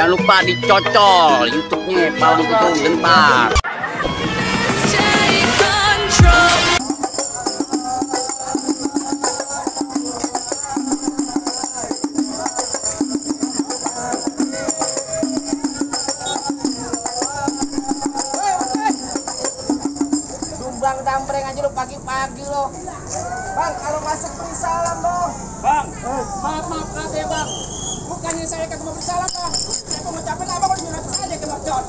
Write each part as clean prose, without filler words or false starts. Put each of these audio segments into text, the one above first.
Jangan lupa dicocol YouTube-nya Palang Pitung Gentar. Bang dampreng aja lo pagi-pagi lo. Bang, kalau masuk beri salam dong. Bang, Maaf ya bang. Bukannya saya kagak mau beri salam bang. Saya mau ngucapin apa kalau nyuruh aja ke Mercon.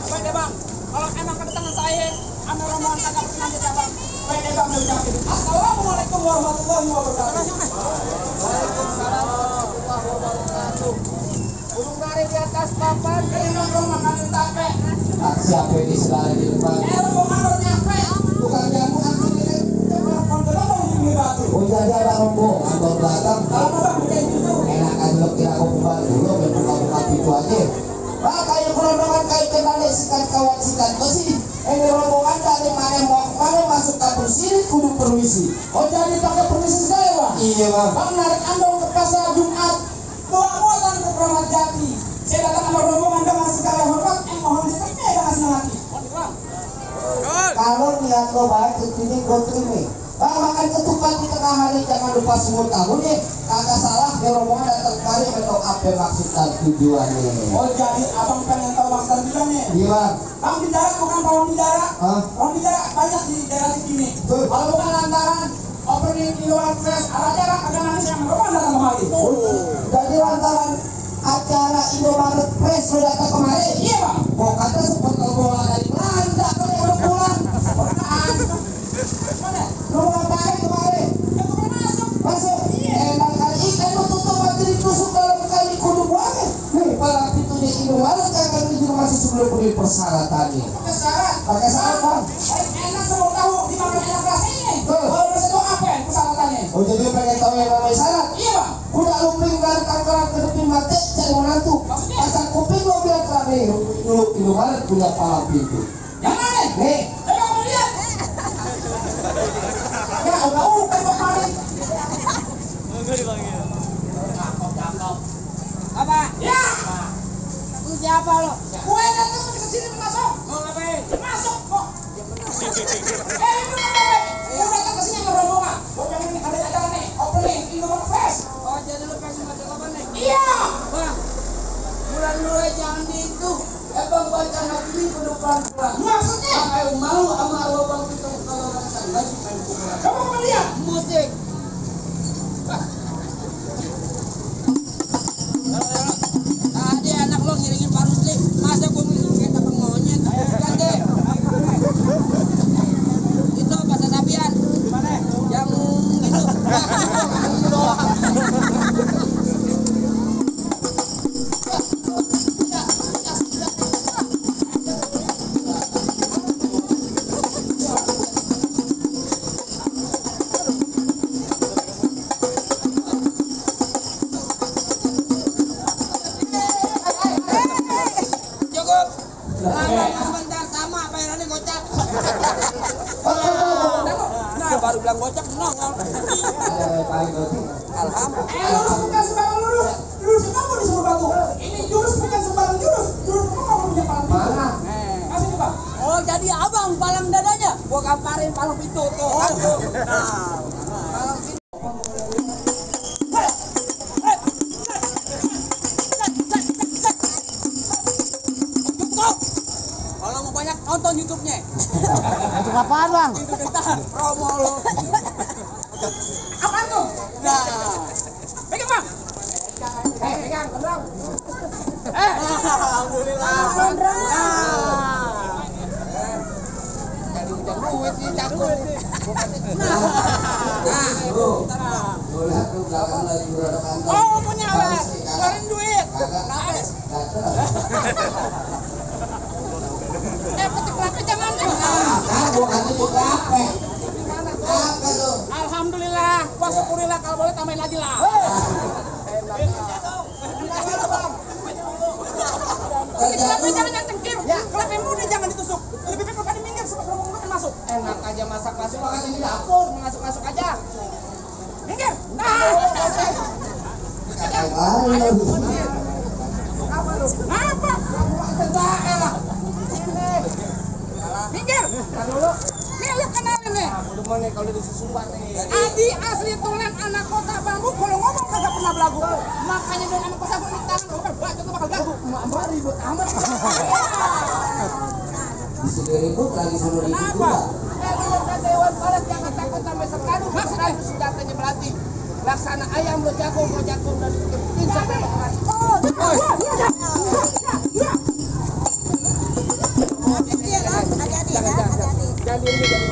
Baik deh bang. Kalau emang kedatangan saya, sama rombongan kagak berkenan ya bang. Baik deh bang, ngucapin. Assalamualaikum warahmatullahi wabarakatuh. Waalaikumsalam warahmatullahi wabarakatuh. Burung dari di atas papan, dari nongkrong makan tape. Siapa ini selalu di depan? Bukan jamu aku ini. Oh jadi ada rombongan baru datang. Enak aja lo kira aku buka dulu, buka pintu aja. Pak kayak rombongan kayak kenal sikat kawan sikat besi. Ini rombongan dari mana mau kemana masuk kampung sini kudu permisi. Oh jadi pakai permisi saya bang? Iya bang. Bang narik andong ke pasar Jumat. Bawa muatan ke Kramat Jati. Saya datang sama rombongan dengan segala hormat. Mohon diterima dengan senang hati. Kalau niat lo baik, ini gue terima. Bang makan ketupat di tengah hari, jangan lupa semut tahu nih. Kagak salah, di rombongan datang kemari atau apa maksud dan tujuannya. Oh jadi abang pengen tahu maksud dan tujuannya? Iya bang. Bang bidara bukan bawang bidara. Bawang bidara banyak di daerah sini. Kalau bukan lantaran opening di luar fresh, ada jarak agak manis yang rombongan datang kemari. Jadi lantaran acara Indomaret Fresh lo datang kemari? Iya bang. Kok kata sempat bola dari Belanda kan yang udah pulang. Lo ngapain kemarin? Masuk. Enak kali ikan lo tutup mati ditusuk dalam kali kudu buangnya. Nih palang pintunya Indomaret akan dijuru masih sebelum beri persyaratannya. Pakai syarat. Pakai syarat bang. Enak semua tahu dimakan enak rasanya. Kalau udah itu apa persyaratannya? Oh jadi pengen tahu yang namanya syarat? Iya bang. Kuda lumping dari kantoran ke depan mati cari menantu. Pasang kuping lo biar terane. Lu Indomaret punya palang pintu. Yang mana? Nih. Saya mau lihat. Ya udah kemarin. Apa? Ya. Lu siapa lo? Gue datang ke sini masuk. Mau ngapain? Masuk kok. Ini ngapain? Gue datang ke sini sama rombongan. Gue pengen ada acara nih, opening Indomaret Fest. Oh jadi lu pengen baca apa nih? Iya. Bang. Bulan-bulan jangan itu. Bang baca hati penuh pelan-pelan. Maksudnya? Ayo malu sama abang kita kalau baca lagi main kumpulan. Kamu mau lihat musik? Tadi anak lo ngiringin Pak Rusli, masa gue minum kayak tapang monyet? Bukan deh. Itu bahasa Sabian. Gimana? Yang gitu. Baru bilang gocap nongol. Alhamdulillah. Lurus bukan sembarang lurus. Lurus itu kamu disuruh batu. Ini jurus bukan sembarang jurus. Jurus kamu kamu punya palang pintu. Mana? Masih coba. Oh jadi abang palang dadanya. Gua kamparin palang pintu tuh. Nah, palang pintu. Kalau mau banyak nonton YouTube-nya. Itu apaan bang? Itu bentar, promo lo. Apaan tuh? Nah, pegang bang. Pegang, kendang. Alhamdulillah. Jadi hujan duit nih, cakul. Oh, punya alat. Keluarin duit. Petik jangan deh. Alhamdulillah, gua syukurillah kalau boleh tambahin lagi lah. Kelapa jangan yang cengkir, kelapa yang muda jangan ditusuk. Lebih baik pada minggir sebab rombongan makan masuk. Enak aja masak masuk, makan di dapur, masuk aja. Minggir. Nah. Apa lu? dulu. Nih lu kenalin nih. Belum nih kalau disusupan nih. Adi asli Tulen anak kota Bambu. Kalau ngomong kagak pernah belagu. Makanya dia nama pas aku di tangan lu kan bacot lu bakal belagu. Mak ribut amat. Bisa ribut lagi suruh ribut Kenapa? juga. Lu kan Dewan Kolot jangan takut sampai sekarang. Maksudnya senjatanya berarti. Laksana ayam lo jagung dan bikin sampai bakaran. Jangan diri jadi.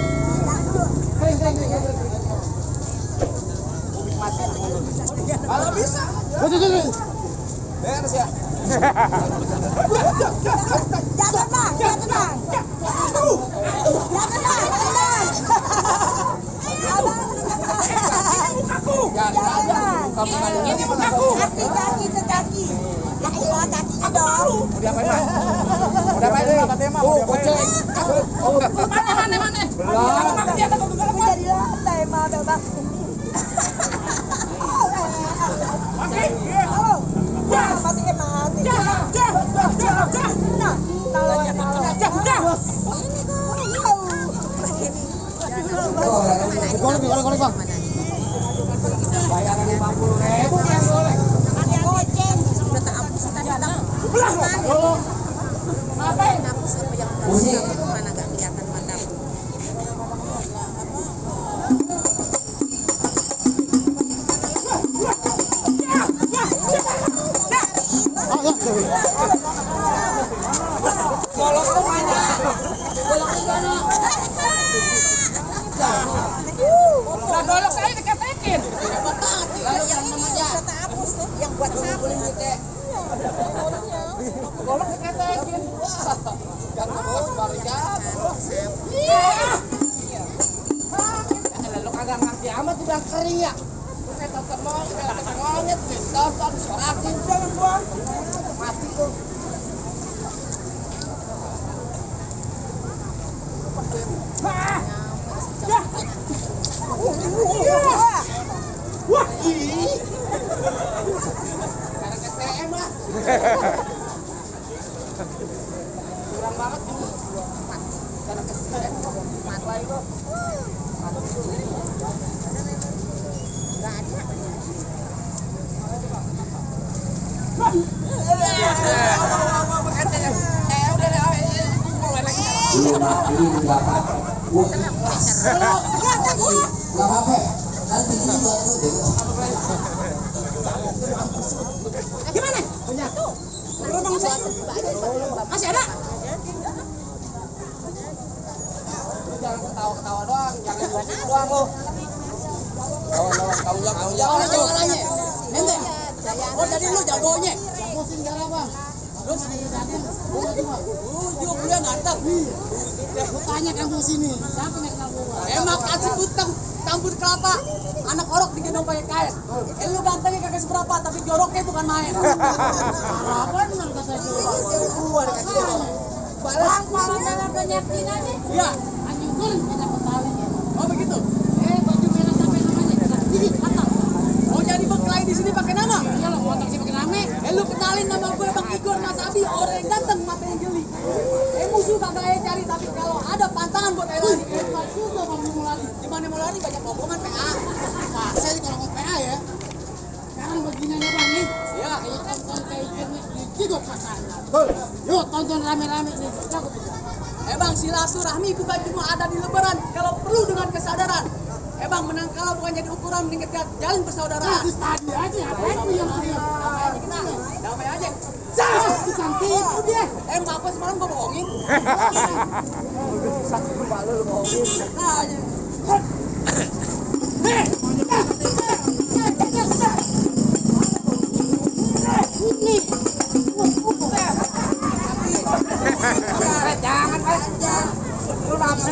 Kalau bisa. Beres ya. Jangan bang. Kaki. Kakinya dong. Udah apa ini? Udah apa ini? Kucing. Mana? Tapi jadi lantai mah bang. Mati mati. Nah, Golek bang. Bayaran 50.000 kan golek. ada goceng. Udah tak hapus tadi tak. Ngapain? Hapus apa yang Musik. mana enggak kelihatan mata. Golok tuh mana? Golok di mana? Nah, golok saya diketekin. Yang namanya tak hapus tuh yang buat sapu. Golok diketekin. Baru jatuh. Lu kagak ngerti amat udah kering ya. Saya tetap monyet, tonton, sorakin, jangan buang. Mati tuh. Wah, ini. Karena KTM lah. Kurang banget ini. Karena KTM mat lagi kok. Belum ini enggak apa-apa. Enggak apa-apa. Nanti ini buat lu deh. Gimana? Punya. Masih ada? Jangan ketawa-ketawa doang, jangan doang lo. Kawan, jagoannya. Ente. Oh, jadi lu jagonya. Musim gara bang. Terus juga kuliah ngantar. Lu tanya kampung sini, siapa yang kenal gua? Emang kasih utang campur kelapa. Anak orok digendong pakai kain. Lu gantengnya kagak seberapa, tapi joroknya bukan main. Apaan benar kata gua dikasih orang. Balas malah dalam banyakin aja. Iya, anjing kulit banyak petali. Oh begitu. Baju merah sampai namanya. Jadi mantap. Mau jadi berkelahi di sini pakai nama? Iya lo, motor sih pakai nama. Lu kenalin nama gue Bang Igor Mas Abi, orang yang ganteng, mata yang jeli. Musuh kagak cari, tapi kalau ada pantangan buat lari. Susah Bang mau lari. Di mana mau lari banyak bohongan PA. Masa sih kalau mau PA ya? Sekarang begini aja Bang nih. Iya, kayak tonton kayak gini gitu pasangan. Yuk tonton rame-rame nih. Bang, silaturahmi bukan cuma ada di lebaran, kalau perlu dengan kesadaran. Bang, menang kalah bukan jadi ukuran meningkatkan jalin persaudaraan. Tadi aja, apa itu yang damai aja. Cantik itu dia. Apa semalam gua bohongin? Sakit kepala lu bohongin. Nah aja. Jangan aja. Lu nafsu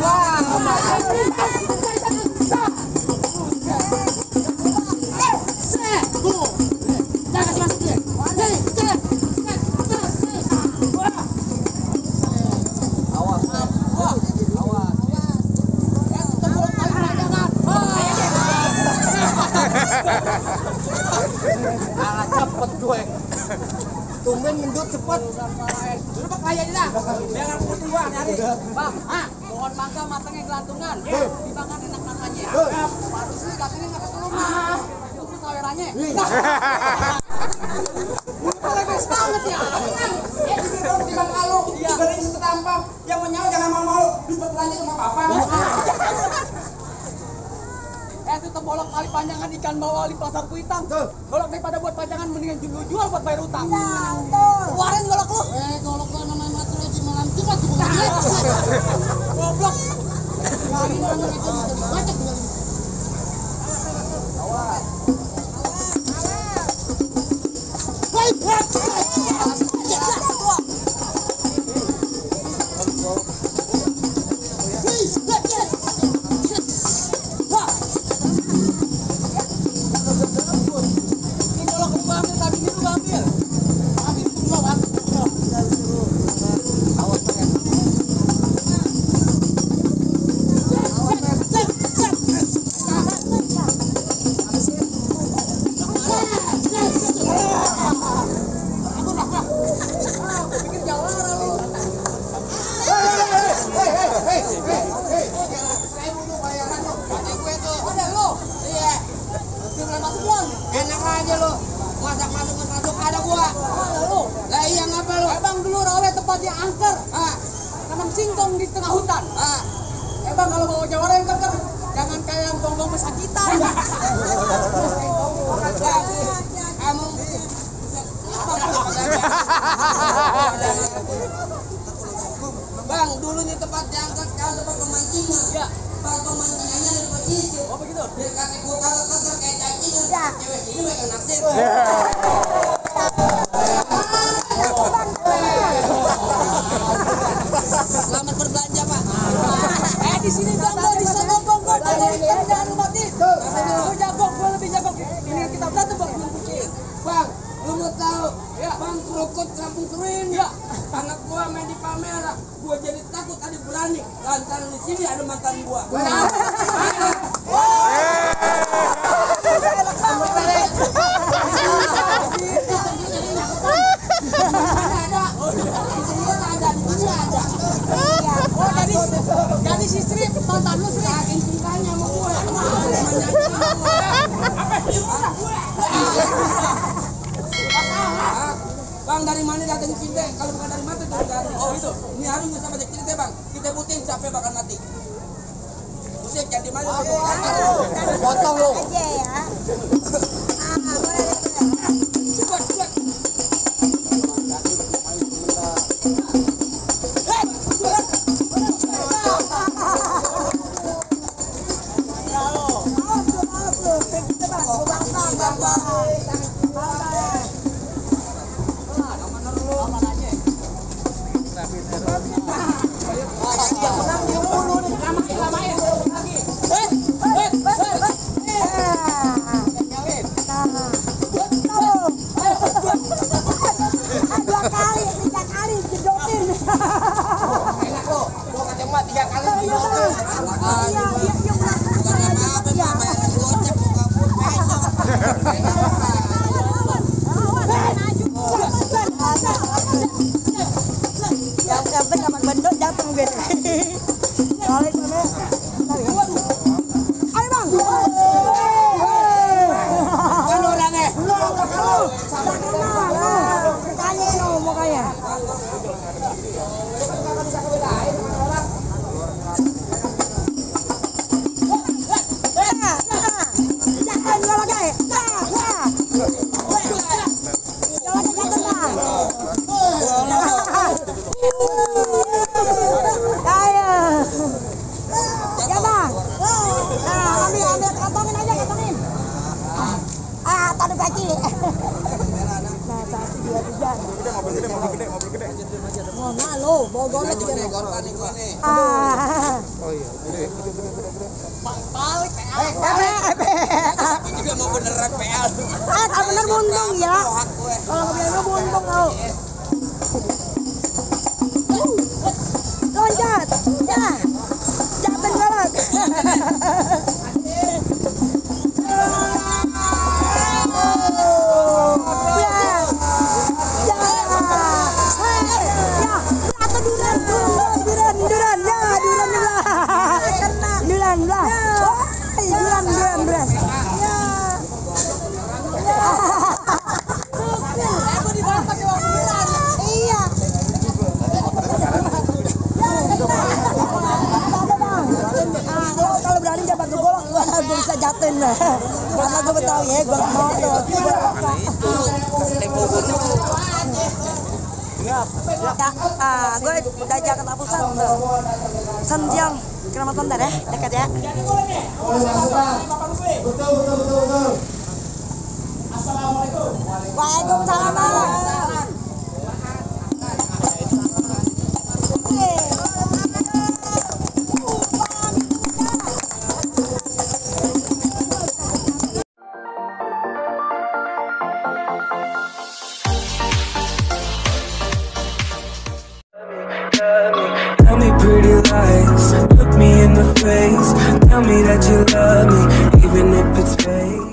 cepet gue. Tumben mendut cepet. Dulu pak kaya lah. Biar aku putih gua nyari. Bang, pohon mangga matangnya gelantungan. Dimakan enak rasanya. Baru sih katanya nggak ketulungan. Itu sawerannya. Lemes banget ya. Timbang kalau diberi setampang yang menyawa jangan mau-mau diperlanjut sama papa. Itu tebolok kali panjangan ikan bawal di pasar Kuitang. Golok daripada buat panjangan mendingan jual buat bayar utang. Keluarin golok lu. Golok gua namanya mati lagi malam Jumat tuh. Goblok. Kemarin nama itu baca juga. Enak aja lo, masak ada gua. Lah iya ngapa lo? Bang dulu rawe tempatnya angker. Tanam singkong di tengah hutan. Bang kalau bawa jawara yang keker, jangan kayak yang gonggong pesakitan. Kamu Bang, dulu nih tempat diangkat kan tempat pemancingan. Ya. Tempat pemancingannya di tempat itu. Oh begitu. Biar kakek gua kagak kayak cacing. Cewek ini mereka naksir. Selamat berbelanja, Pak. Di sini gonggong, di sana gonggong. Jangan lupa itu. Lu jago, gua lebih jago. Ini kita berantem bang. Bang, lu mau tahu? Ya, Bang Krukut kampung kering. Ya. Anak gua main di Palmera, gua jadi takut ada berani. Lantaran di sini ada mantan gua. Jadi si Strip tonton lu Strip. Saking cintanya sama gua. Bang, dari mana datang cinta? Kalau bukan dari mata itu dari. Oh itu. Ini harusnya sama cerita bang. Kita buktiin siapa bakal mati. Musik jadi mana? Potong lu. Aja ya. Juga mau beneran PL. Kalau bener buntung ya. Kalau bener buntung tau. Loncat. Ya. Jangan galak. Duran. Ya, duran. lagu Betawi ya, gua mau tuh. Ya, gue udah Jakarta Pusat tuh. Sanjiang, Kecamatan Dar ya, dekat ya. Betul. Assalamualaikum. Waalaikumsalam, Bang. Tell me pretty lies, look me in the face. Tell me that you love me, even if it's fake.